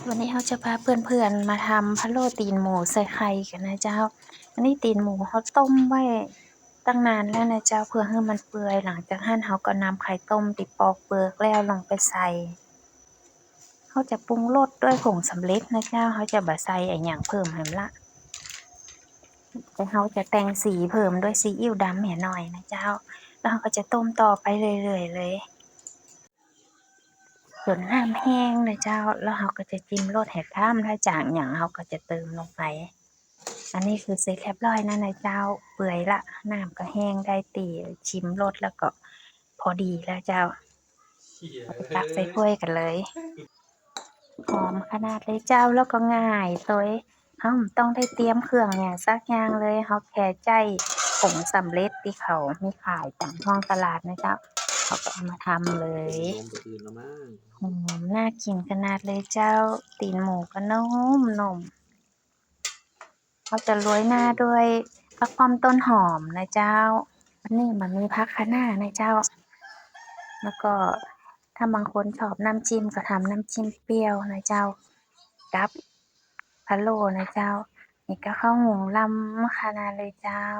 ວັນນີ້ເຮົາຈະພາເພື່ອນໆມາທຳພະໂລ້ຕີນໝູໃສ່ໄຂ່ກັນນະເຈົ້າ. ອັນນີ້ຕີນໝູເຮົາຕົ້ມໄວ້ຕັ້ງນານແລ້ວນະເຈົ້າ ເພື່ອໃຫ້ມັນເປື່ອຍ. ຫຼັງຈາກນັ້ນເຮົາກໍນຳໄຂ່ຕົ້ມທີ່ປອກເປືອກແລ້ວລົງໄປໃສ່. ເຮົາຈະປຸງລົດດ້ວຍຜົງສຳເລັດນະເຈົ້າ, ເຮົາຈະບໍ່ໃສ່ອີ່ຫຍັງເພີ່ມໃຫ້ມັນລະ. ແຕ່ເຮົາຈະແຕ່ງສີເພີ່ມດ້ວຍຊີອິ້ວດຳໃຫ້ໜ້ອຍນະເຈົ້າ. ແລ້ວເຮົາກໍຈະຕົ້ມຕໍ່ໄປເລື້ອຍໆເລີຍ ຈົນນ້ຳແຫ້ງນະເຈົ້າ. ແລ້ວເຮົາກໍຈະຈິ້ມລົດໃຫ້ຂ້າມ ຖ້າຈາງຫຍັງເຮົາກໍຈະເຕີມລົງໄປ. ອັນນີ້ຄືເສັດຮຽບຮ້ອຍແລ້ວນະເຈົ້າ, ເປື່ອຍລະ, ນ້ຳກໍແຫ້ງໄດ້ຕີ, ຈິ້ມລົດແລ້ວກໍພໍດີແລ້ວເຈົ້າ. ເຮົາໄປຕັກໃສ່ຖ້ວຍກັນເລີຍ. ຫອມຂະໜາດເລີຍເຈົ້າ, ແລ້ວກໍງ່າຍໂຕຍ. ເຮົາບໍ່ຕ້ອງໄດ້ຕຽມເຄື່ອງຫຍັງສັກຢ່າງເລີຍ, ເຮົາແຄ່ໃຊ້ຜົງສຳເລັດທີ່ເຂົາມີຂາຍຕາມທ້ອງຕະຫຼາດນະເຈົ້າ, ເຮົາກໍເອົາມາທຳເລີຍ. ຫອມໜ້າກິນຂະໜາດເລີຍເຈົ້າ, ຕີນໝູກໍນຸ້ມໆ. ເຮົາຈະໂລຍໜ້າດ້ວຍຜັກປ້ອມຕົ້ນຫອມນະເຈົ້າ. ອັນນີ້ມັນມີຜັກຄະນ້ານະເຈົ້າ, ແລ້ວກໍຖ້າບາງຄົນຊອບນ້ຳຈິ້ມກໍທຳນ້ຳຈິ້ມປ່ຽວນະເຈົ້າ ກັບພະໂລ້ນະເຈົ້າ. ນີ້ກໍເຂົ້າຫຸງລຳຂະໜາດເລີຍເຈົ້າ.